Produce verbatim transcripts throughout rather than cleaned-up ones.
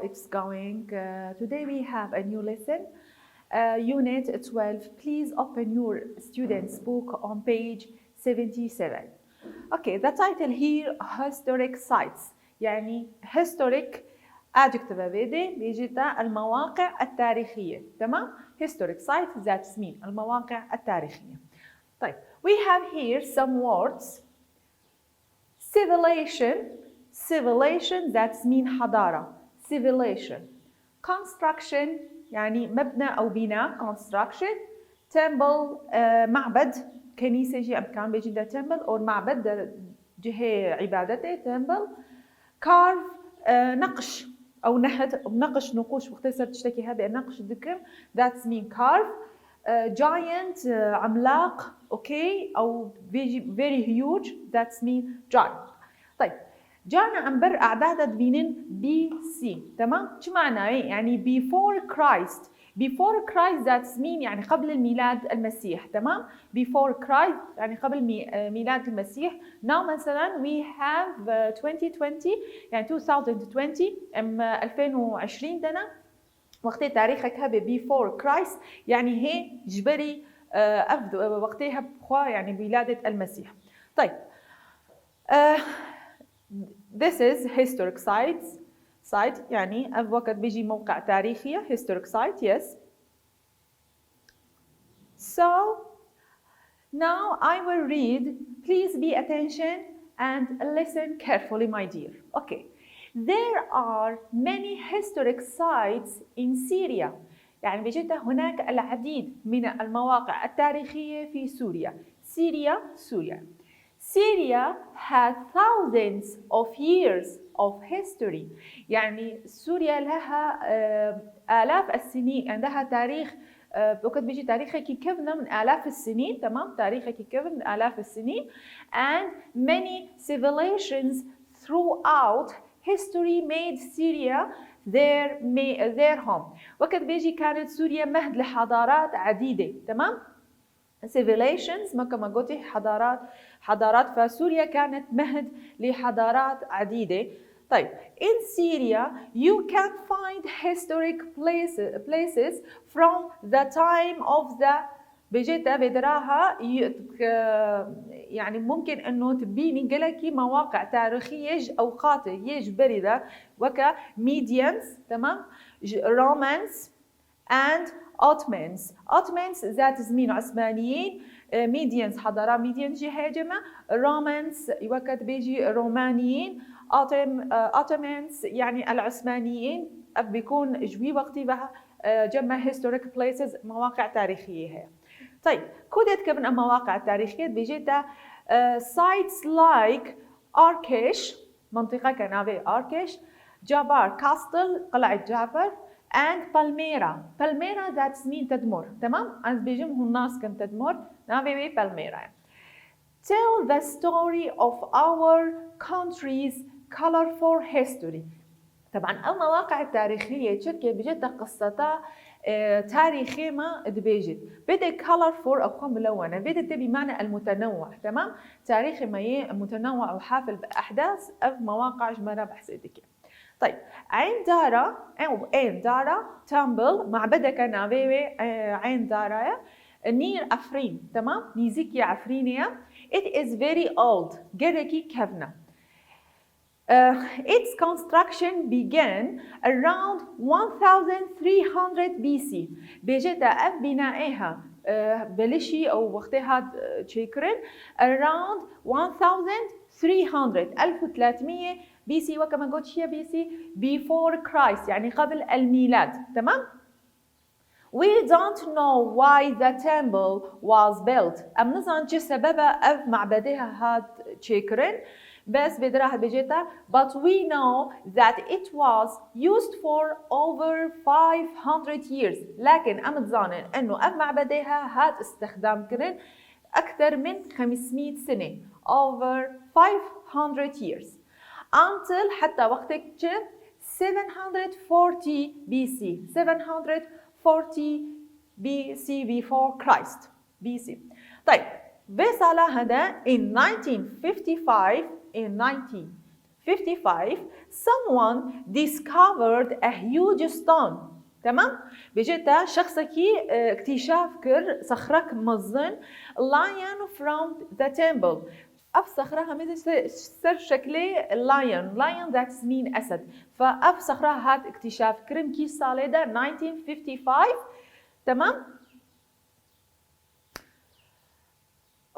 It's going. Uh, today we have a new lesson, uh, Unit twelve. Please open your students' book on page seventy-seven. Okay, the title here, historic sites. يعني historic adjective vede, بيجيتا المواقع التاريخية. تمام؟ Historic sites, that's mean المواقع التاريخية. طيب, we have here some words. Civilization, civilization, that's mean حضارة. Civilization. Construction, يعني مبنى أو بناء, construction. Temple, آه، معبد, كنيسة, جي أم كان بيجي دا temple, or معبد دا جهة عبادته, temple. Carve, آه، نقش أو نحت, نقش, نقوش, وقت صرت تشتكي هذا نقش ذكر, that's mean carve. آه، giant, آه، عملاق, okay, أو بيجي very huge, that's mean giant. طيب, جانا عم بر أعدادها دبينين بي سي, تمام؟ شو معناه؟ يعني before Christ. Before Christ, that's mean يعني قبل الميلاد المسيح, تمام؟ Before Christ يعني قبل مي-, آه، ميلاد المسيح. Now مثلا we have, آه، twenty twenty, يعني two thousand twenty, أم ألفين وعشرين دنا. وقتها تاريخك هبه before Christ, يعني هي جبري, آه، أفد-, وقتها بخوا يعني بولادة المسيح. طيب, آه, this is historic sites, site, يعني أف وقت بيجي موقع تاريخي, historic site, yes. So, now I will read. Please be attention and listen carefully, my dear. Okay. There are many historic sites in Syria. يعني بيجيتا هناك العديد من المواقع التاريخية في سوريا. سوريا, سوريا. Syria has thousands of years of history. يعني سوريا لها, آه, آلاف السنين, عندها تاريخ, آه, وقت بيجي تاريخها كي كبنا من آلاف السنين, تمام؟ تاريخها كي كبنا من آلاف السنين. And many civilizations throughout history made Syria their, ma-, their home. وقت بيجي كانت سوريا مهد لحضارات عديدة, تمام؟ Civilizations, ما كما قلتي حضارات, حضارات, فسوريا كانت مهد لحضارات عديدة. طيب, in Syria you can find historic places, places from the time of the, بيجيتا بدراها ي-, ك-, يعني ممكن إنه تبيني قلكي مواقع تاريخية ج-, أوقات يج بريدة, وكا Medians, تمام؟ ج-, Romans, and Ottomans. Ottomans, that is mean عثمانيين. آه، Medians, حضارة Median جي هاجمة. Romans, وقت بيجي رومانيين. Ottom-, آه، Ottomans, يعني العثمانيين. أف بيكون جوي وقتي بها, آه، جمع historic places, مواقع تاريخية هي. طيب, كودت كبن المواقع التاريخية بيجيتا, آه, sites like Arkesh, منطقة كنافي Arkesh, Jabar Castle, قلعة جابر, and Palmyra. Palmyra, that's mean تدمر, تمام؟ أنا بيجم هون ناس كنت تدمر, نافي وي Palmyra. Tell the story of our country's colorful history. طبعا, أو مواقع التاريخية تشكي بجد قصتا, آه, تاريخي ما دبيجت. بدي colorful أو خو ملونة, بدي تبي معنى المتنوع, تمام؟ تاريخي ما ي-, متنوع وحافل بأحداث, أو مواقع جمرة بحسيتك. طيب, عين دارا, أو عين دارا, temple, معبدك نافيوي, آه, عين دارا, near عفرين, تمام؟ نيزيكي عفرينية. It is very old, قدكي كفنا. Uh, its construction began around one thousand three hundred B C. بيجيتا أف بنائها, uh, بلشي أو وقتها, uh, تشيكرن around one thousand three hundred, ألف وثلاثمية B C, وكما قلت شيء B C, before Christ, يعني قبل الميلاد, تمام؟ We don't know why the temple was built. أم نزان چه سببا أف معبدها هات چيكرن, بس بدراه بجيتا, but we know that it was used for over five hundred years. لكن أم تزانن إنه أف معبدها هات استخدام كرن أكثر من خمسمية سنة, over five hundred years. Until, حتى وقتك seven hundred forty B C, seven hundred forty B C before Christ, B C. طيب, في سالا هذا, in nineteen fifty-five, in nineteen fifty-five, someone discovered a huge stone. تمام؟ بيجيتا شخصكي اكتشاف كر صخرك مزن lying from the temple. اف صخرة هميزة سر شكلي lion. Lion, that's mean أسد. فاف صخرة هات اكتشاف كرم كي صالي ده nineteen fifty-five. تمام؟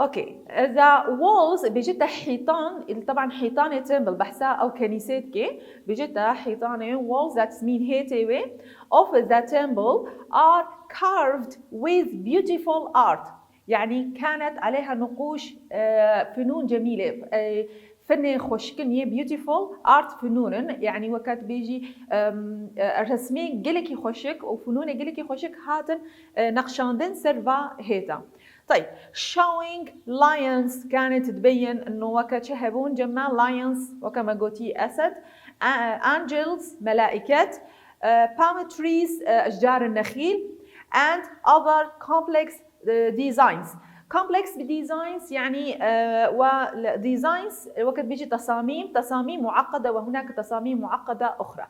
Okay, the walls بيجيتا حيطان، طبعا حيطان temple بحسا او كنيسات كي بيجيتا حيطان walls, that's mean هيتي وي of the temple are carved with beautiful art. يعني كانت عليها نقوش آه، فنون جميلة آه، فنê xweşikin yê beautiful art فنون. يعني وقت بيجي آه، رسمي gelekî xweşik و فنونê gelekî xweşik هاتن آه، نقشاندن سر va هيتا. طيب, showing lions كانت تبين انه وكا شهبون جمع lions وكما قوتي اسد, angels ملائكة, palm trees اشجار النخيل, and other complex designs. Complex designs يعني و designs وقت بيجي تصاميم تصاميم معقدة وهناك تصاميم معقدة اخرى.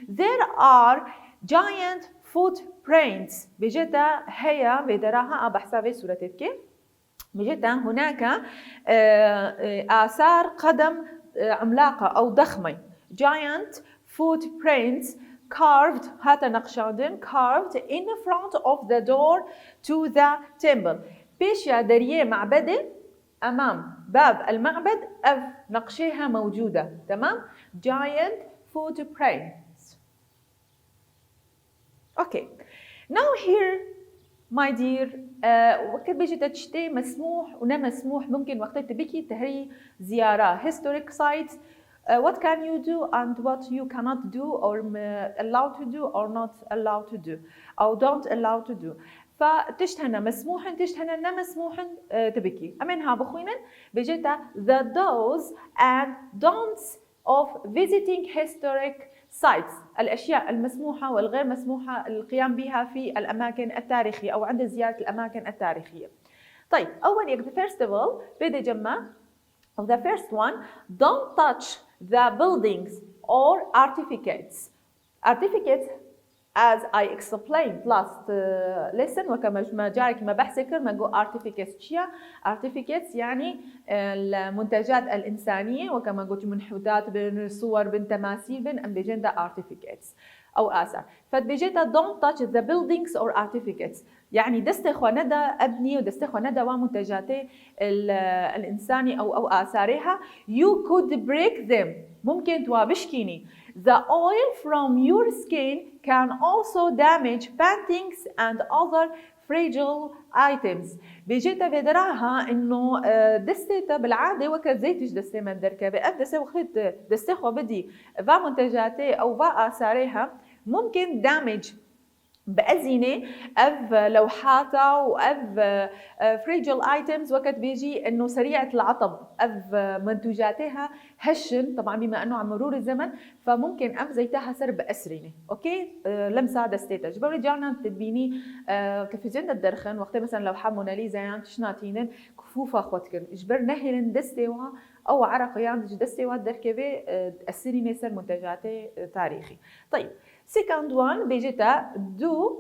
There are giant footprints. بيجيتا هيا بيدراها اه بحسابي صورتك. بيجيتا هناك آثار قدم عملاقة او ضخمة. Giant footprints carved هاتا نقشاندن carved in front of the door to the temple. بيشيا دريه معبدي امام باب المعبد اف نقشيها موجودة. تمام. Giant footprints. Okay, now here my dear, uh, وقت بيجي تشتي مسموح ونا مسموح ممكن وقت تبكي تهري زيارة historic sites. Uh, what can you do and what you cannot do or allowed to do or not allowed to do او don't allow to do. فتشتهنا مسموح تشتهنا نا مسموح uh, تبكي امين ها بخوينن. بيجيتا the do's and don'ts of visiting historic sites, الأشياء المسموحة والغير مسموحة القيام بها في الأماكن التاريخية أو عند زيارة الأماكن التاريخية. طيب, أول يك the first of all بيدي جمع of the first one, don't touch the buildings or artifacts. Artifacts, as I explained last uh, lesson, وكما ما جارك ما بحث كر ما جو artifacts شيا. Artifacts يعني المنتجات الإنسانية وكما قلت منحوتات بن صور بن تماثيل بن أم بيجندا artifacts أو آثار. فتبيجيتا don't touch the buildings or artifacts. يعني دستي خو ندى أبني ودستي خو ندى ومنتجاتي الإنساني أو أو آثارها. You could break them. ممكن توابشكيني. The oil from your skin can also damage paintings and other fragile items. بيجيتا بيدراها انه دستيتا بالعاده وقت زيتش دستي من دركبه اف دستي وقت دستي خو بدي فا منتجاتي او فا اثاريها ممكن damage بأزينة اف لوحاتا واف fragile items وقت بيجي انه سريعة العطب اف منتوجاتها هشن طبعا بما انه عم مرور الزمن فممكن اف زيتها سر بأسرينة. Okay, لمسا دستيتا جبري جانا تدبيني كفيزين الدرخن وقت مثلا لوحة موناليزا يعني تشناتينن كفوفا خوتكن جبر نهلن دستي وا او عرق يعني دستي وا دركبي تأسرينة سر منتجاتي تاريخي. طيب, second one بيجيتا do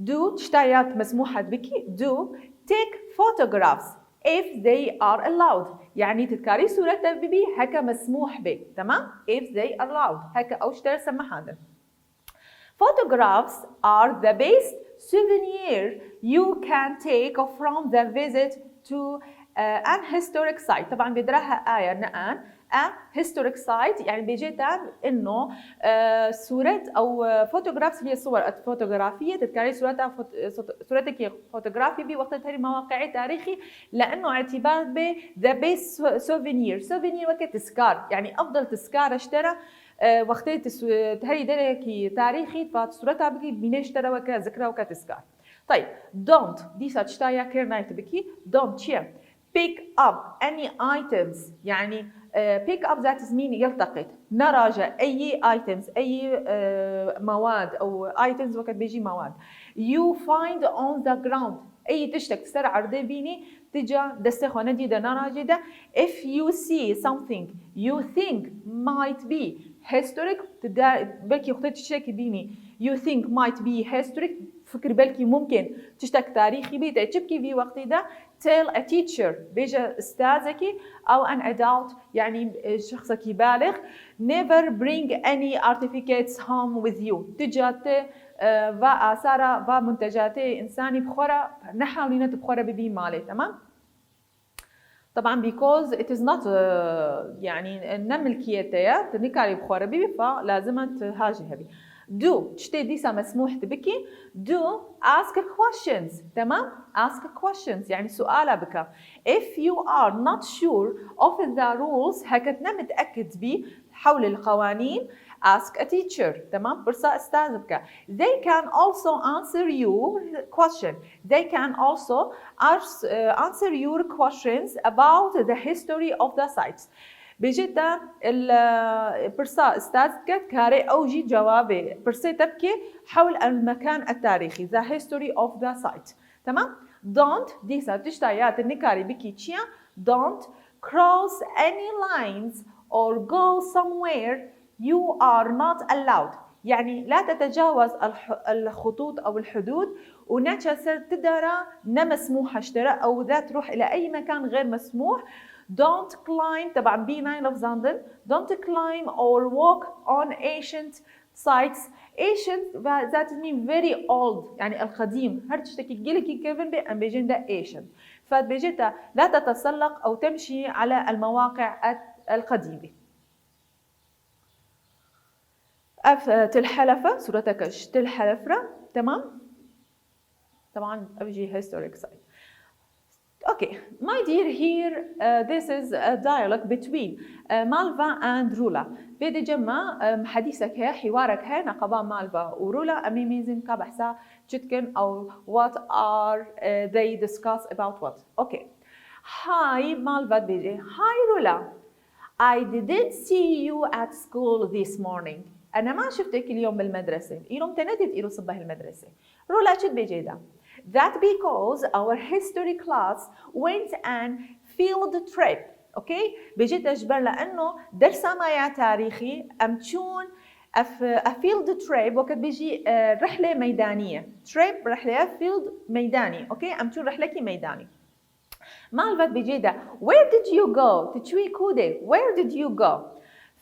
do تشتايات مسموحة بكي do take photographs if they are allowed يعني تتكاري صورتها ببي هكا مسموح بي. تمام. If they are allowed هكا او شتر سمحانن. Photographs are the best souvenir you can take from the visit to uh, an historic site. طبعا بدراها آية نقان a historic site يعني بيجيتا انه آه صورة او photographs هي صور فوتوغرافيه تذكري صورتها فوت... صورتك photography بوقت هذه مواقع تاريخي لانه اعتبار ب the best souvenir. Souvenir وقت تذكار يعني افضل تذكار اشترى آه وقت تس... هي دركي تاريخي فصورتها بقي بينيش ترى وك ذكرى وك تذكار. طيب, don't ديسا تشتايا كير نايت بكي don't شيا pick up any items يعني uh, pick up that is mean يلتقط نراجة أي items أي uh, مواد أو items وقت بيجي مواد you find on the ground Ey tiştek ser erdê bînî, ti ca destê xwe nedî de, nara jê de. If you see something you think might be historic, ti de, belkî xwe tiştekî bînî, you think might be historic, fikir belkî mumkin tiştek tarîxî bî, te çi bikî vî wextî de? Tell a teacher, bêje stazekî, ew an adult, yanî, e, şexsekî balix. Never bring any artifacts home with you. Ti ca ti, e, va asara, va muntecatê însanî bi xwe re, nehewlîne tu bi xwe re bibî malê, temam? Taban, because it is not, e, yanî, e, ne milkiyê te ye, tu nikarî bi xwe re bibî, fa lazim e tu ha jî hebî. Do, tiştê dîsa mesmûh tu bikî, do ask questions, temam? Ask questions, yanî suala bike. If you are not sure of the rules, heke tu ne miteekid bî, حول القوانين, ask a teacher, temam, pirsa استاذ bike. They can also answer your question. They can also ars-, eh, answer your questions about the history of the sites. Bêje te, il, eh, pirsa استاذ bike, kare ew jî cevabê pirsê te bike حول المكان التاريخي, the history of the site. Temam? Don't, dîsa tişta ya tu nikarî bikî çi ye? Don't cross any lines or go somewhere you are not allowed. يعني لا تتجاوز الح-، الخطوط أو الحدود، û neçe ser ti dara ne mesmûh e ji te re, أو ذات روح إلى أي مكان غير مسموح. Don't climb, طبعا bî nayê lafzandin. Don't climb or walk on ancient sites. Ancient, that mean very old, يعني القديم. Her tiştekî gelekî kevin bê, em bêjin de ancient. Fe dibêje te, لا تتسلق أو تمشي على المواقع القديمة. Ev, e, Til Helef e, sûreteke ji Til Helef re, temam? Temam, ev jî historic site. Okay, my dear, here, uh, this is a dialogue between, uh, Malva and Rula. Vê de cema, um, hedîsek heye, hiwarek heye, neqeba Malva û Rula, em ê mêzin ka behsa çi dikin, ew what are, uh, they discuss about what. Okay. Hi, Malva dibêje. Hi, Rula. I didn't see you at school this morning. أنا ما شفتك اليوم بالمدرسة. Îro min te nedît îro sibeh li medresê. Rula çi dibêje da? That because our history class went on field trip. Okay? Bêje te ji ber li eno dersa me ya tarîxî em çûn a f-, a field trip, weke dibêjî, e, rihlê meydanî ye. Trip, rihlê ye, field, meydanî. Okay? Em çûn rihlekî meydanî. Malva dibêje de, where did you go? Tu çûyî ku de? Where did you go?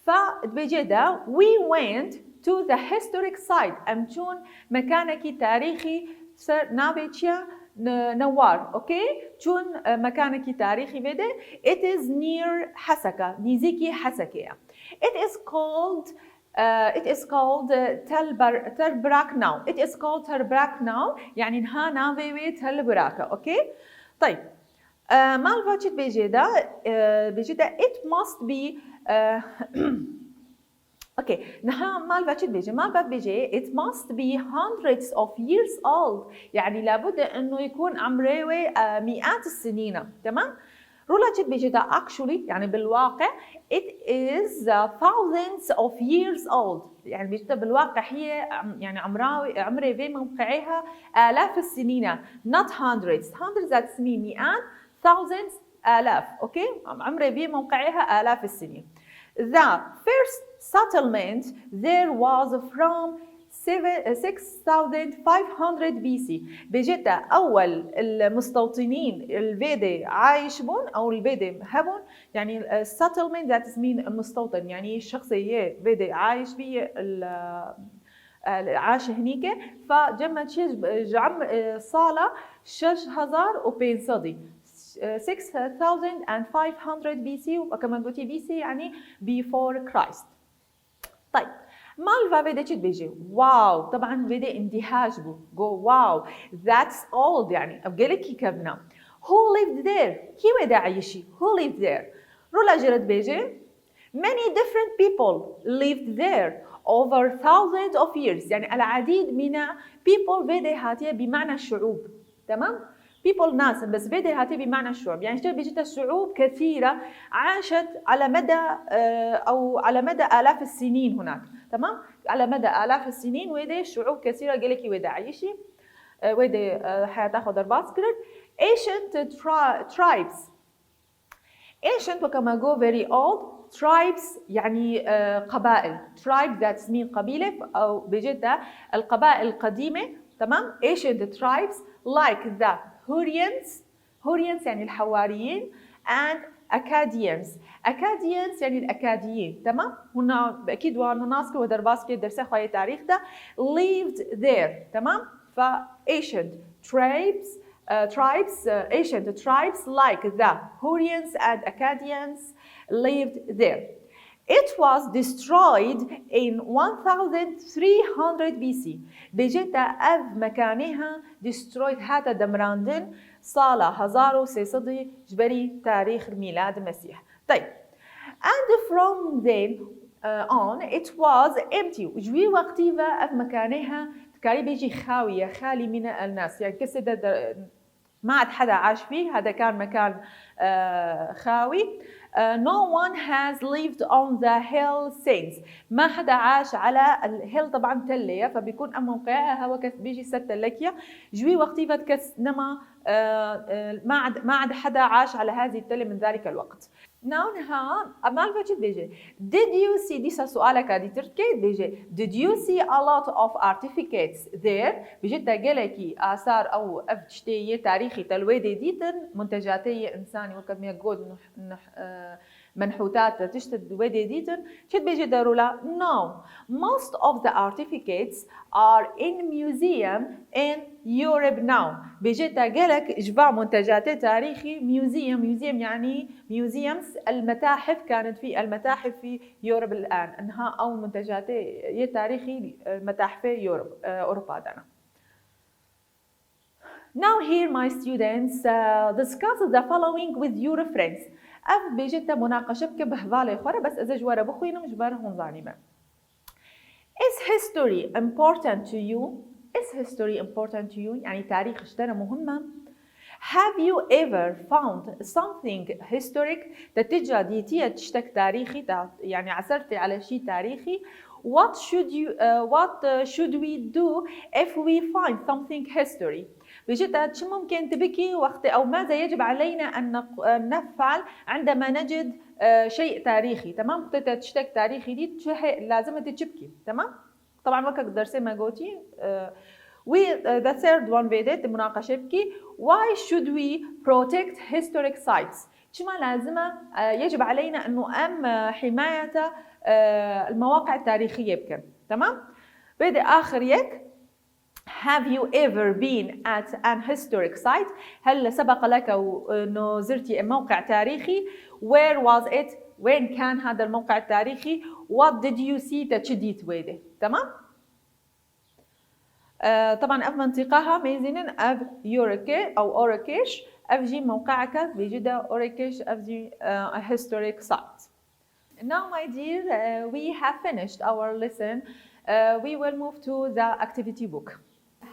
Fa dibêje de, we went to the historic site. Em çûn mekanekî tarîxî ser navê çi ye? Ne-, Newar, okay? Çûn, e, mekanekî tarîxî vê de. It is near Hasaka. Nîzîkî Hesekê ye. It is called, e, it is called, e, Tel Bar-, Tel Brak now. It is called Tel Brak now. Yani niha navê wê Tel Brak e, okay? Tayib. E, Malva çi dibêje de? E, dibêje de, it must be, e, okay, niha Malva çi dibêje? Malva dibêje, it must be hundreds of years old. Yani labudde enno yekun emrê wê, e, miat sinîna. Tamam? Rula çi dibêje de, actually, yani بالواقع, it is, uh, thousands of years old. Yani bêje de بالواقع هي, em-, yani emra, emrê vê mewqeê ha آلاف السنين, not hundreds. Hundreds, that's mean miat, thousands, آلاف. Okay? Em-, emrê vê mewqeê ha آلاف السنين. The first settlement there was from seven, six thousand five hundred B C. Bêje te ewel المستوطنين li vê de عايش bûn, ew li vê de hebûn, yani, e, settlement, that is mean المستوطن, yani şexsê yê vê de عايش bî, yê li, e, li عاش هنيكه. Fa cem me çi ji, ji em-, e, sala şeş hezar û pênc sedî, e, six thousand and five hundred B C, weke me gotî B C, yani before Christ. Tayib. Malva vê de çi dibêje? Wow. Teban vê de îndîhaj bû. Go, wow. That's old, yani ev gelekî kevn e. Who lived there? Kî wê de eyişî? Who lived there? Rula jê re dibêje, many different people lived there over thousands of years. Yani العديد من people vê de hatiye bi mana şuub. Tamam? People nas in, bes vê de hatiye bi mana şuub. Yani işte bêje te şuub kesîra عاشت على مدى, e, أو على مدى آلاف السنين هناك. Tamam? على مدى آلاف السنين wê de şuub kesîra gelekî wê de eyişî. wê dê heyata xwe derbas kirin. Ancient tri- tribes. Ancient weke me got very old, tribes يعني قبائل. Tribe that mean قبيلة أو بجدة القبائل القديمة. تمام؟ Ancient tribes like the Hurrians. Hurrians يعني الحواريين and Akkadians. Akkadians يعني الأكاديين. تمام؟ هنا أكيد وأنا ناسكة ودرباسكة درسي خويا تاريخ ده. Lived there. تمام؟ ف ancient tribes, uh, tribes, uh, ancient tribes like the Hurrians and Akkadians lived there. It was destroyed in one thousand three hundred B C. بيجيتا أف مكانها destroyed هاتا دمراندن صالة هزار وسيصدي جبري تاريخ ميلاد المسيح. طيب. And from then uh, on it was empty. جوي وقتي و أف مكانها تكاري بيجي خاوية خالي من الناس يعني كسد ما عاد حدا عاش فيه. هذا كان مكان uh, خاوي. Uh, no one has lived on the hill since. ما حدا عاش على ال hill طبعا تلة فبيكون أم موقعها هو كس بيجي ست لكيا جوي وقتي فت كس نما uh, uh, ما عاد ما عاد حدا عاش على هذه التلة من ذلك الوقت. Now نها أمال فا چی دبیجه؟ Did you see؟ دیسا سؤالك دي ترتكي دبیجه. Did you see a lot of artifacts there؟ بيجتا قالكي آثار أو أف تشتي تاريخي تلويدي ديتن منتجاتي إنساني وكم يقود نح نح آه منحوتات تشتد ويدي ديتن. چی دبیجه دارولا؟ No. Most of the artifacts are in museum in Europe now. بيجتا قالك جوا منتجات تاريخي museum. Museum يعني museums المتاحف كانت في المتاحف في Europe الآن. إنها أو منتجات تاريخي متاحف Europe أوروبا دانا. Now here my students uh, discuss the following with your friends. أف بيجتا مناقشة بك بهوالي خورة بس إذا جوارة بخوينم جبارهم ظالمة. Is history important to you? Is history important to you? يعني تاريخ اشترى مهمة؟ Have you ever found something historic؟ تتجا ديتيا تشتك تاريخي يعني عثرتي على شيء تاريخي. What should you uh, what uh, should we do if we find something history؟ بجد شو ممكن تبكي وقت أو ماذا يجب علينا أن نفعل عندما نجد uh, شيء تاريخي؟ تمام؟ وقت تشتك تاريخي دي لازم تشبكي. تمام؟ طبعا وەکە دەرسێ مەگۆتی وی the third one بێدێت مناقەشە بکی. Why should we protect historic sites؟ چما لازمە يجب علينا أنه أم حماية المواقع التاريخية بكن؟ تمام؟ بێدێ آخر يك. Have you ever been at an historic site؟ هل سبق لك أنه زرتي موقع تاريخي؟ Where was it؟ وين كان هذا الموقع التاريخي؟ What did you see؟ تا چی دیت وێدێ؟ تمام؟ آه طبعا أف منطقها ميزينن أف يوركي أو أوركيش. أف جي موقعك بجدة أوركيش أف جي آه historic site. Now my dear uh, we have finished our lesson. Uh, we will move to the activity book.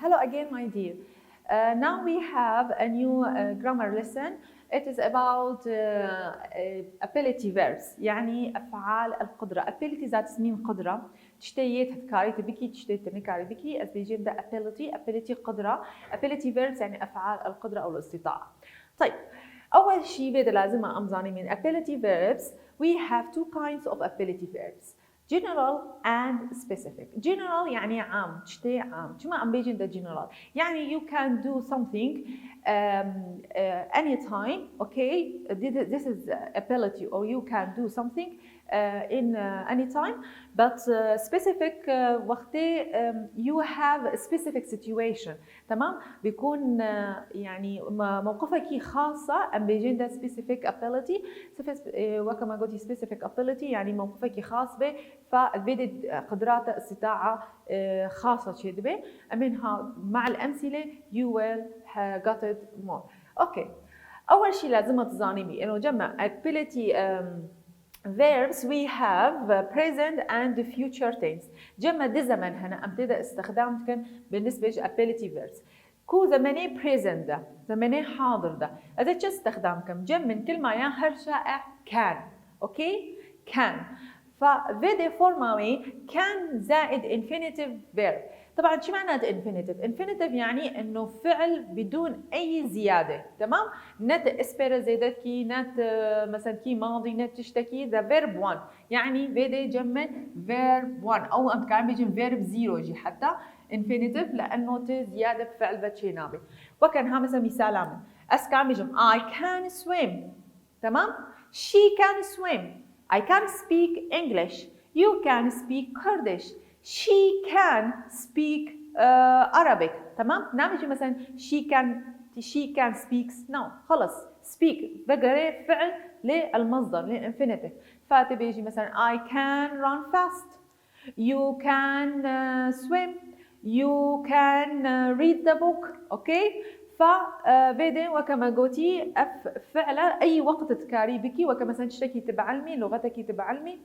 Hello again my dear. Uh, now we have a new uh, grammar lesson. It is about uh, uh, ability verbs يعني أفعال القدرة. Ability that mean قدرة. تشتيت هتكاري تبكي تشتيت تنكاري بكي أز بيجين ده ability. Ability قدرة. Ability verbs يعني أفعال القدرة أو الاستطاعة. طيب. أول شيء بيد لازم أمزاني من ability verbs. We have two kinds of ability verbs. General and specific. General يعني عام تشتي عام. شما أم بيجين ده general يعني you can do something um, uh, anytime. Okay, this is ability or you can do something uh, in uh, any time. But uh, specific uh, وقتي um, you have a specific situation. تمام؟ بيكون uh, يعني موقفك خاصة أم بيجين ده specific ability. وكما قلتي specific ability يعني موقفك خاص به فبدت قدرات استطاعة خاصة شدبه. أمنها مع الأمثلة you will got it more. Okay. أول شيء لازم تزاني بي إنه جمع ability um, verbs we have present and future tense. جمع دي زمن هنا أم تدا استخدام كان بالنسبة ability verbs. كو زمني present ده زمني حاضر ده. إذا چه استخدام كم جمع من كلمة يا هر شائع كان. Okay. كان. فا vê dê forma wê can زائد infinitive verb. طبعا شو معناته infinitive؟ Infinitive يعني انه فعل بدون اي زياده، تمام؟ نت اسبر زيدتكي، نت مثلا كي ماضي، نت تشتكي، the verb one. يعني vê dê cem min verb one او ام كان بيجي verb zero جي حتى infinitive لانه تي زياده بفعل بتشي نابي. وكان ها مثلا مثال عمل اس كان بيجم I can swim، تمام؟ She can swim. I can speak English. You can speak Kurdish. She can speak uh, Arabic. تمام؟ نعم يجي مثلا she can she can speak no خلص speak بقري فعل للمصدر لل infinitive. فاتي بيجي مثلا I can run fast. You can uh, swim. You can uh, read the book. Okay. فا vê dê weke me gotî ev fi'le ey wext dikarî bikî weke mesela tiştekî tu bielmî, lûxetekî tu bielmî.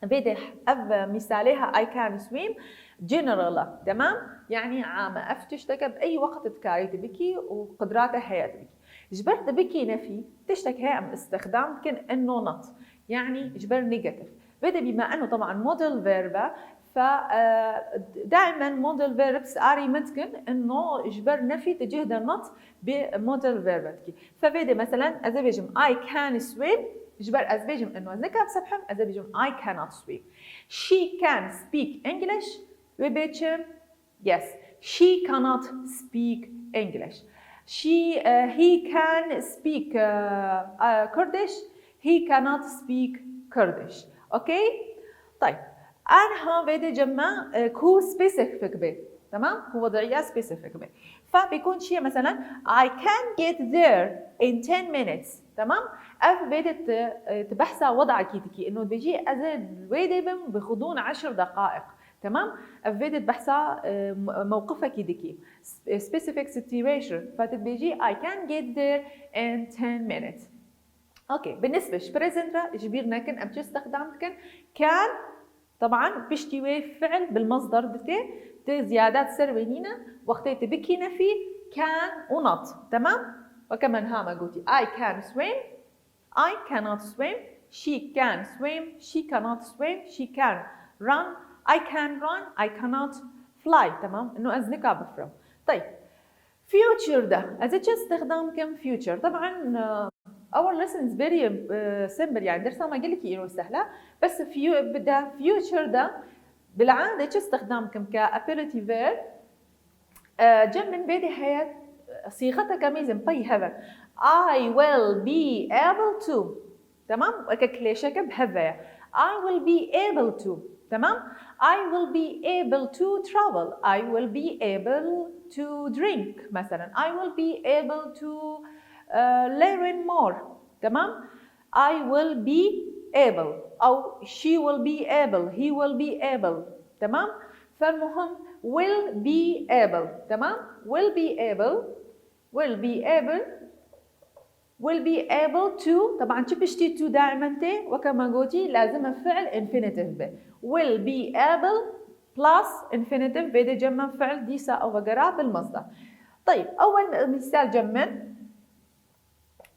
Vê dê ev mîsalê ha I can swim general e, temam? Yanî am e. Ev tişteke bi ey wext dikarî tu bikî û qidra te heye tu bikî. Ji ber tu bikî nefî, tiştek heye em îstixdam dikin, انه not. Yanî ji ber negative. Vê de bî me eno teban modal verb e, fe e, daimen modal verbs arî me dikin, eno ji ber nefî tu cih de not bi modal verb e dikî. Fe vê de meselen ez ê bêjim I can swim, ji ber ez bêjim eno ez nikim sebhim, ez ê bêjim I cannot swim. She can speak English, wê bê çi? Yes, she cannot speak English. She, uh, he can speak uh, uh, Kurdish. He cannot speak Kurdish. Okay? طيب. Anha vê de cem me e, ku specific be. Tamam? Ku وضعية specific be. Fa bikun çiye mesela I can get there in ten minutes. Tamam? Ev vê de ti, e, ti behsa وضعكî dikî. Ino dibêjî ez ê wê de bim bi غضون عشر دقائق. تمام؟ Ev vê de behsa e, mewqifekî dikî. Specific situation. Fa tu dibêjî I can get there in ten minutes. Okay, بالنسبة ji present re ji bîr nekin em çi îstixdam dikin? Can, طبعا piştî wê fi'l بالمصدر ditê, tu ziyadat ser wê nîne, wextê tu bikî nefî, can û not. Temam? Weke me niha me gotî, I can swim, I cannot swim, she can swim, she cannot swim, she can run, I can run, I cannot fly. Tamam? Ino ez nika bifrim. Tayib. Future de. Ez ê çi îstixdam kim? Future. Taban, uh, our lesson is very uh, simple. Yani dersa me gelekî îro sehla. Bes fu- bi de future de bilade çi îstixdam kim ke ability verb. Cem min vê de heye, sîxeteke mêzin pey heve. I will be able to. Tamam? Weke klêşeke bi heve ye. I will be able to. Tamam? I will be able to travel. I will be able to drink. Mesela, I will be able to uh, learn more. Tamam? I will be able. أو she will be able. He will be able. تمام؟ فالمهم will be able. تمام؟ Will be able. Will be able. Will be able to. طبعا çi piştî to دائما tê? Weke me gotî lazim e fi'l infinitive be. Will be able plus infinitive vê de cem me fi'l dîsa ew vegera بالمصدر. طيب، أول مثال cem me.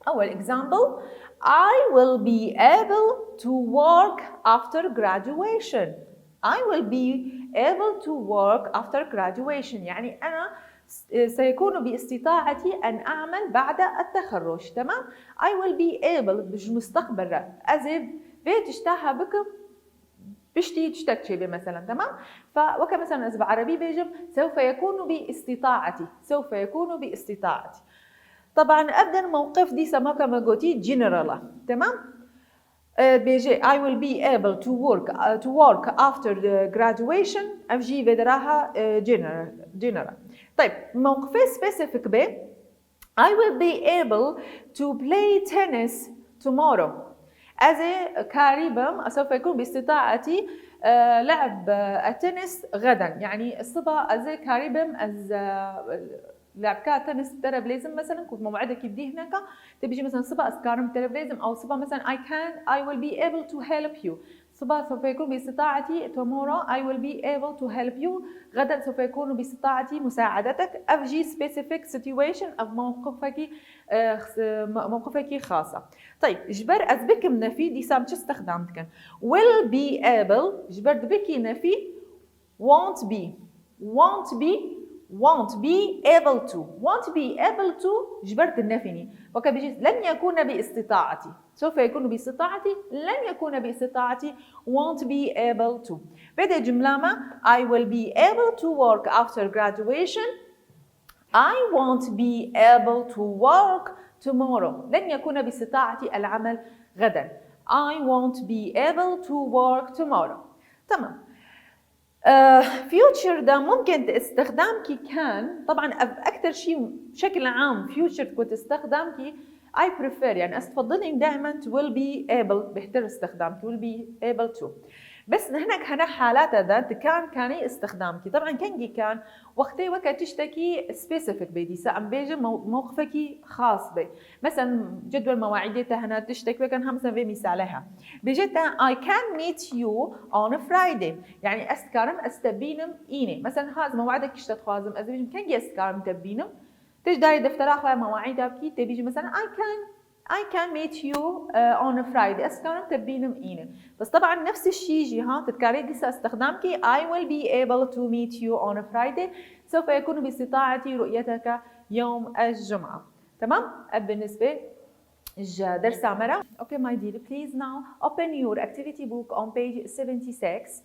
أول example, I will be able to work after graduation. I will be able to work after graduation. يعني أنا س- سيكون باستطاعتي أن أعمل بعد التخرج. تمام؟ I will be able بج مستقبل. Ez ê vê tişta ha bikim piştî tiştek çêbê, meselen, temam? Fe weke, meselen, ez bi erebî bêjim, سوف يكون باستطاعتي. سوف يكون باستطاعتي. Teban, ev din mewqif dîsa weke me gotî general e. Temam? E, bêje, I will be able to work, uh, to work after the graduation. Ev jî vê diraha, e, general, general. Tayb, mewqifê specific bê. I will be able to play tennis tomorrow. Ez ê karî bim, سوف يكون باستطاعتي, e, لعب, e, التنس غدا. Yani siba ez ê karî bim, ez, e, لعبكا تنس ترى بلازم مثلا كنت موعدك يديه هناك. تبي جي مثلا siba ez karim ترى بلازم او siba مثلا I can, I will be able to help you. صباح سوف يكون باستطاعتي، tomorrow I will be able to help you، غدا سوف يكون باستطاعتي مساعدتك. Ev jî specific situation، ev mewqifekî، e, xs-, e, me-, mewqifekî xas e. Tayb, ji ber ez bikim nefî, dîsa em çi îstixdam dikin? Will be able, ji ber dibikî nefî, won't be. Won't be, won't be able to. Won't be able to, ji ber tu nefînî. Weke bijî, لن يكون باستطاعتي. سوف يكون باستطاعتي، لن يكون باستطاعتي، won't be able to. Vê de cumla me, I will be able to work after graduation. I won't be able to work tomorrow. لن يكون باستطاعتي العمل غدا. I won't be able to work tomorrow. تمام. آه، future de ممكن استخدامكي can، طبعًا أكثر شيء بشكل عام future تكون استخدامكي، I prefer، يعني أستفضل دائمًا will be able، بهتر استخدامكي will be able to. بس هناك هنا حالات ذات can كاني استخدامكي. طبعًا كنجي can وقتي وقت تشتكي specific بيدي سأم بيجي مو-، موقفكي خاص بي. مثلًا جدول مواعيدي تهنا تشتكي وكان همسا في مثالها. بيجي تا I can meet you on Friday. يعني أستكارم أستبينم إيني. مثلًا هاز موعدك كشتت خوازم أزبيجم كنجي أستكارم تبينم. تجداري دفتر أخوة مواعيد أبكي تبيجي مثلًا I can I can meet you uh, on Friday. أستكارم تبينم إيني. بس طبعًا نفس الشيء جي ها تتكاري ديسا استخدامكي I will be able to meet you on Friday. سوف يكون باستطاعتي رؤيتك يوم الجمعة. تمام؟ أب بالنسبة ج درس مرة. Okay, my dear, please now open your activity book on page seventy-six.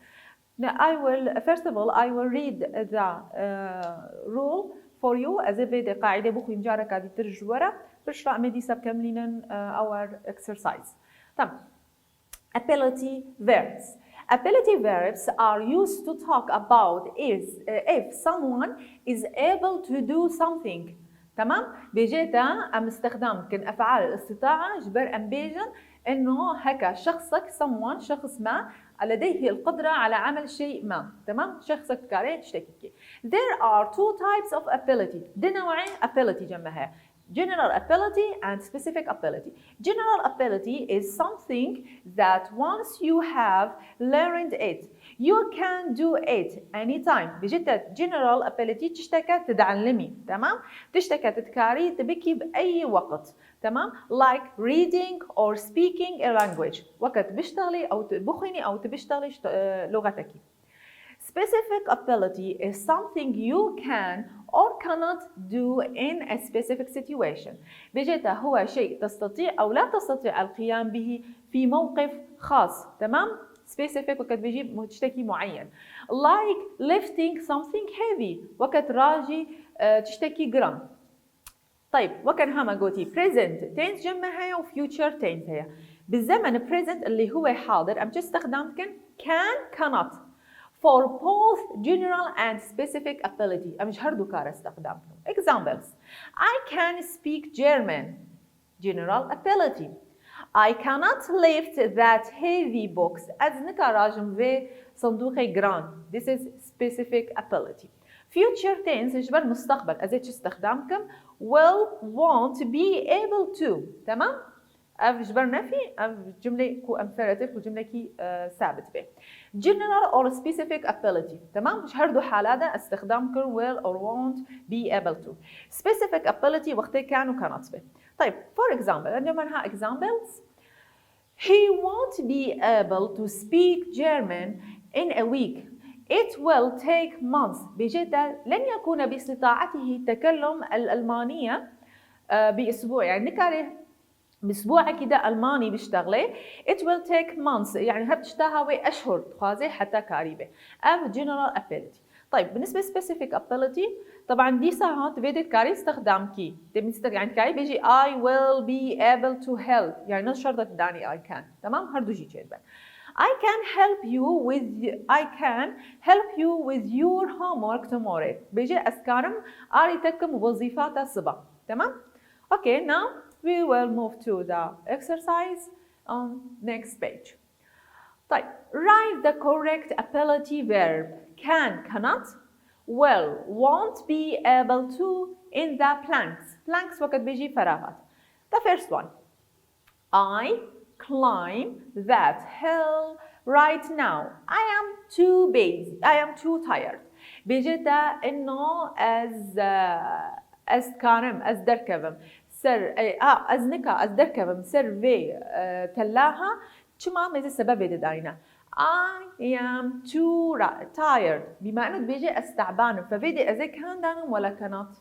Now, I will, first of all, I will read the uh, rule for you. Ez ê vê de qaîde bixwîm careka dîtir ji we re. Piştre em ê dîsa bikemlînin uh, our exercise. Tamam. Ability verbs. Ability verbs are used to talk about is, uh, if someone is able to do something. Tamam? Bêjê te em îstixdam dikin efal îstîtaa ji ber em bêjin إنه هكا شخصك، someone، شخص ما لديه القدرة على عمل شيء ما. تمام؟ شخصك دكاري تشتكي. There are two types of ability. دو نوعين ability جمعها. General ability and specific ability. General ability is something that once you have learned it, you can do it anytime. بجد general ability تشتكى تتعلمي، تمام؟ تشتكى تتكاري تبكي بأي وقت. تمام؟ Like reading or speaking a language. وقت بشتغلي أو بخيني أو تبشتغلي لغتك. Specific ability is something you can or cannot do in a specific situation. بجد هو شيء تستطيع أو لا تستطيع القيام به في موقف خاص. تمام؟ Specific وقت بيجي تشتكي معين. Like lifting something heavy. وقت راجي تشتكي جرام. طيب، وەکەن هەمە گۆتی present tense جمع هەیە و future tense هەیە. بزمن present اللي هو حاضر ئەم چ استخدام بکەن؟ Can, cannot. For both general and specific ability ئەمش هەردوو کارە استخدام بکەن. Examples: I can speak German. General ability. I cannot lift that heavy box. Ez nika rajim vê صندوقê giran. This is specific ability. Future tense ji ber mustaqbel. Ez ê çi استخدام بکەم؟ Will, won't, be able to. تمام؟ Ev ji ber nefî, ev cümle ku em fêr dibin ku cümlekî, e, sabit be. General or specific ability. Tamam? Ji her du hala de استخدام kir will or won't, be able to. Specific ability wextê can û cannot be. طيب, for example, عندنا منها examples. He won't be able to speak German in a week. It will take months. بجد لن يكون باستطاعته تكلم الألمانية، آه، بأسبوع. يعني نكاري بأسبوع كده ألماني بيشتغلي. It will take months. يعني هب تشتاها وي أشهر تخوازي حتى كاريبه. أو general ability. طيب، بالنسبة specific ability، طبعًا ديسا ها تبيدي تكاري استخدام كي. تبي تستخدم، يعني تكاري بيجي I will be able to help. يعني نص شرطة تداني I can. تمام؟ هردو جي جيد بن. I can help you with, I can help you with your homework tomorrow. بيجي أسكارم آري تكم وظيفاتا صبا. تمام؟ Okay, now we will move to the exercise on next page. طيب, write the correct ability verb. Can, cannot, will, won't be able to in the blanks. Blanks وقت بيجي فراغات. The first one. I climb that hill Right now, I am too busy, I am too tired. Bêje te ino ez, e, ez dikarim, ez derkevim. Ser, e, a, ez nika, ez derkevim ser vê, e, telaha. Çima? Mêze sebebê de dayne. I am too ra-, tired. Bîma ino dibêje ez te'banim. Fe vê de ez ê ken danim wela cannot.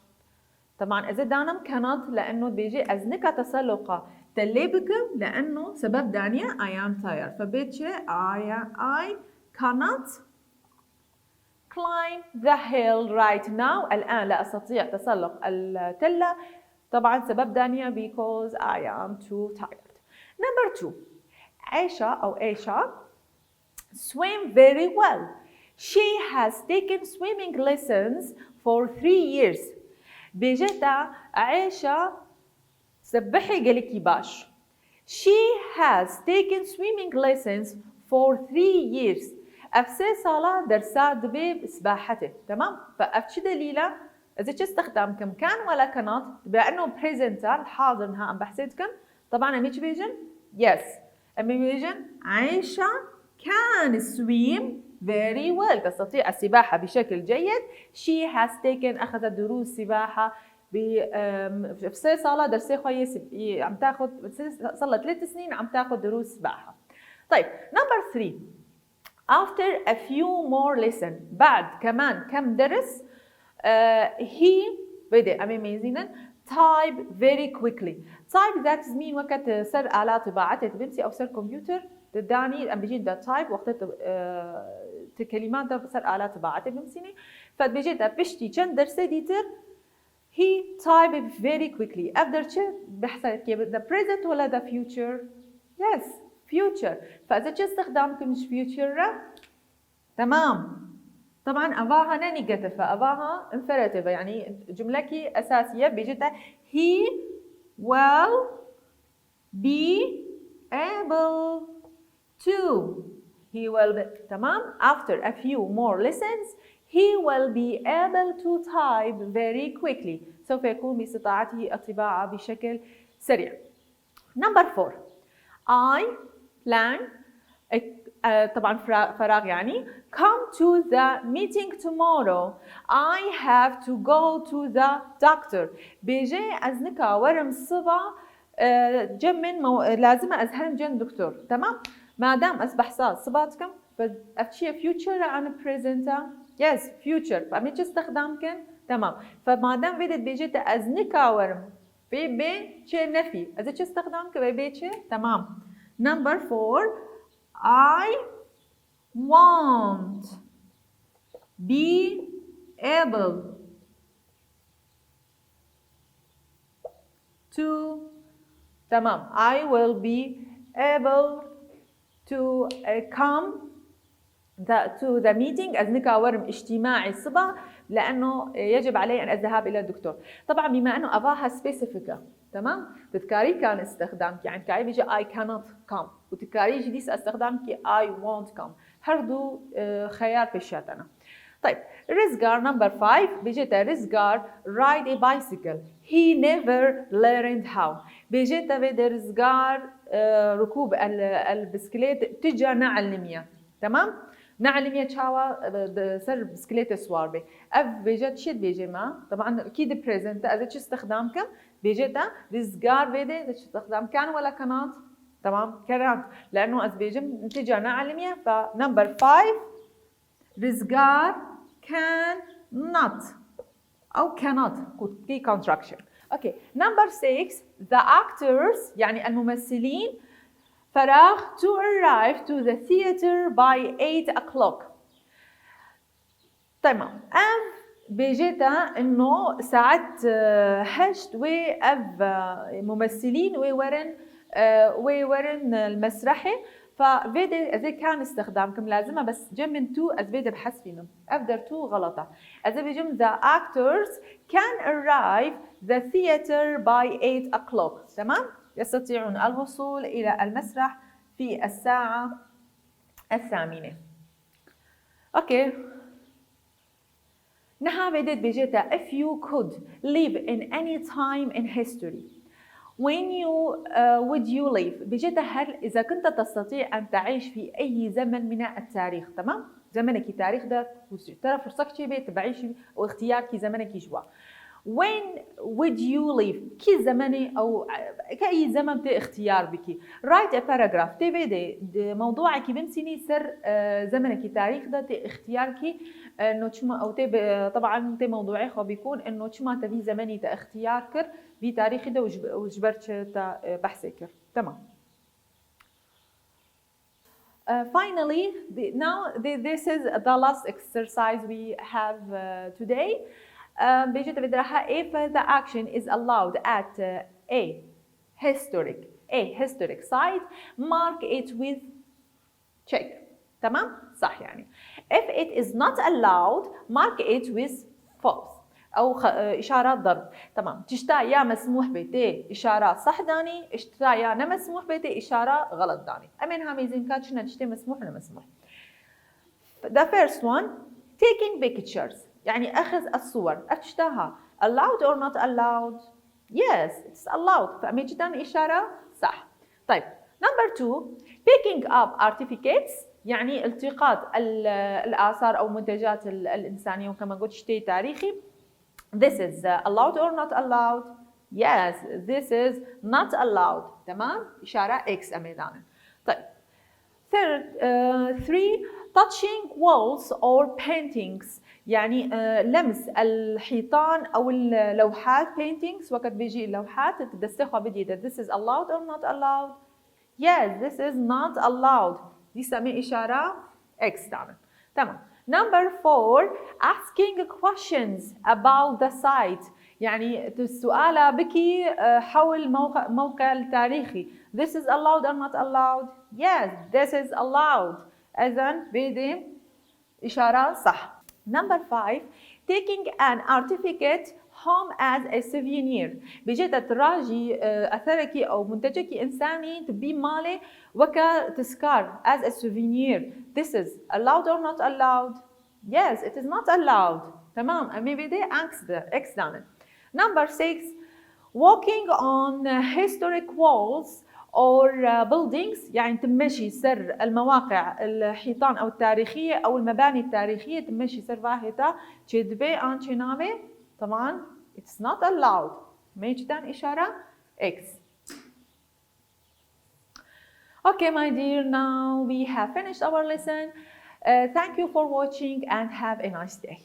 Teban ez ê danim cannot, le'eno dibêje ez nika teseloqa telê bikim, le'eno sebeb daniye I am tired. Fe bê çi? I, I cannot climb the hill right now. الآن لا أستطيع تسلق التلة. طبعا سبب دانية because I am too tired. Number two. عيشة أو عيشة swim very well. She has taken swimming lessons for three years. Bêje te عيشة سبحي gelekî baş. She has taken swimming lessons for three years. Ev sê sala dersa dibê sibahetê. Temam? Fe ev çi delîl e? Ez ê çi îstixdam kim? Can wela cannot? Dibe eno present e, li hazir niha em behsê dikin. Teban em ê çi bêjin? Yes. Em ê bêjin, Ayşe can swim very well. تستطيع السباحة بشكل جيد. She has taken, أخذت دروس سباحة ب، أم، في sê sala dersê xwe yê sib-, yê, عم تاخد، صار لها ثلاث سنين عم تاخد دروس سباحة. طيب، number three. After a few more lesson, بعد كمان كم درس، آه، he، بدي أمي ميزينن، type very quickly. Type that is mean وقت سر آلات طباعة تبنتي أو سر كمبيوتر، تداني أم بيجي دا type وقت، آه، كلمات دا سر آلات طباعة تبنتيني. فتبيجي دا بشتي چند درسي ديتر، He typed very quickly. Ev der çi behsa dike? The present ولا the future? Yes, future. فإذا چه استخدام كم future؟ تمام. طبعا أفاها ne negative، أفاها imperative، يعني جملة كي أساسية بيجي he will be able to. He will be، تمام. After a few more lessons, he will be able to type very quickly. سوف يكون باستطاعته الطباعة بشكل سريع. Number four. I plan، آه، طبعا فرا-، فراغ يعني. Come to the meeting tomorrow. I have to go to the doctor. بيجي أزنكا ورم صبا، آه، جمن مو-، لازم أزهرم جن دكتور. تمام؟ ما دام أصبح صار صباتكم، فأفتشي future عن present. Yes, future. فأمي چه استخدام كن؟ تمام. فما دام فيدت بيجي أزنكا ورم. في بي چه نفي. إذا چه استخدام كن؟ بي چه؟ تمام. Number four. I won't be able to، تمام، I will be able to, uh, come the, to the meeting. أزنكا ورم اجتماعي صبا لأنه يجب علي أن أذهب إلى الدكتور. طبعا بما أنه أفاها specific، تمام؟ تذكاري كان استخدام كي، يعني كاي بيجي I cannot come، وتذكاري جديس استخدام كي I won't come. هردو، آه، خيار بيشاتنا. طيب، رزقار number five، بيجيتا رزقار ride a bicycle. He never learned how. بيجيتا فيدي رزقار، آه، ركوب ال-، البسكليت تجا نعلمية. تمام؟ نعلمية چاوا، آه، د-، سر بسكليت سوار بي. اف بيجيتا شيت بيجي ما. طبعا اكيد present، اذا شي استخدام كم؟ بيجيتا رزقار فيدي، اذا شي استخدام كان ولا كانت؟ تمام؟ كانت. لانه اذا بيجي تجا نعلمية، ف number five، Rizgar can not. أو cannot. Key contraction. Okay. Number six. The actors، يعني الممثلين، فراغ، to arrive to the theater by eight o'clock. تمام. Ev bêjê te ino saet, e, heşt wê ev, e, mumessilîn wê werin, e, wê werin, e, li mesrehê. Fa vê de ez ê can îstixdam kim lazim e, bes cem min tu ez vê de bihesbînim. Ev der tu xelet e. Ez ê bêjim, the actors can arrive the theater by eight o'clock. تمام؟ يستطيعون الوصول إلى المسرح في الساعة الثامنة. Okay. Niha vê dê dibêje te, if you could live in any time in history, When you uh, would you live? بيجيتها هل إذا كنت تستطيع أن تعيش في أي زمن من التاريخ، تمام؟ زمنك تاريخ ده وترى فرصك شي بيت بعيش واختيارك زمنك يجوا. When would you live? كي زمني أو كأي زمن تي اختيار بكي. Write a paragraph. تي بيدي موضوعك بمسيني سر آه، زمنك تاريخ ده تي اختيارك آه، انه شما او تي طبعا تي موضوعي خو بيكون انه شما تبي زمني تا اختيار كر بي تاريخي ده وجبرتش تا آه، بحثي كر. تمام. Uh, finally, the, now the, this is the last exercise we have uh, today. Um, بيجي تبدرها if the action is allowed at uh, a historic a historic site, mark it with check. تمام؟ صح يعني. If it is not allowed, mark it with false. أو خ... إشارة ضرب. تمام. تشتا يا مسموح بيتي إشارة صح داني، اشتا يا نمسموح بيتي إشارة غلط داني. أمين هامي زين كاتشنا تشتي مسموح ولا مسموح. The first one, taking pictures. يعني أخذ الصور. أفتشتاها. Allowed or not allowed? Yes, it's allowed. فأمي جدا إشارة صح. طيب. Number two, picking up artifacts. يعني التقاط الآثار أو منتجات الإنسانية وكما قلت شتي تاريخي. This is allowed or not allowed? Yes, this is not allowed. تمام؟ إشارة X أميدانا. طيب. Third, uh, three, touching walls or paintings. يعني uh, لمس الحيطان أو اللوحات, paintings, وقت بيجي اللوحات تدستخوا بدي ده. This is allowed or not allowed? Yes, this is not allowed. دي سمي إشارة X دعنا. تمام. Number four, asking questions about the site. يعني السؤال بكي حول الموقع, الموقع التاريخي. This is allowed or not allowed? Yes, this is allowed. إذن بيدي إشارة صح. Number five, taking an artifact home as a souvenir. بيجي تتراجي أثرك أو منتجك إنساني تبي مالي وكا تسكار as a souvenir. This is allowed or not allowed? Yes, it is not allowed. تمام. أمي بيدي X دعنا. Number six, walking on historic walls or buildings, يعني تمشي سر المواقع الحيطان أو التاريخية أو المباني التاريخية تمشي سر واهتا تشدبي أن تشينابي. طبعا it's not allowed. ميجدان إشارة X. Okay, my dear, now we have finished our lesson. Uh, thank you for watching and have a nice day.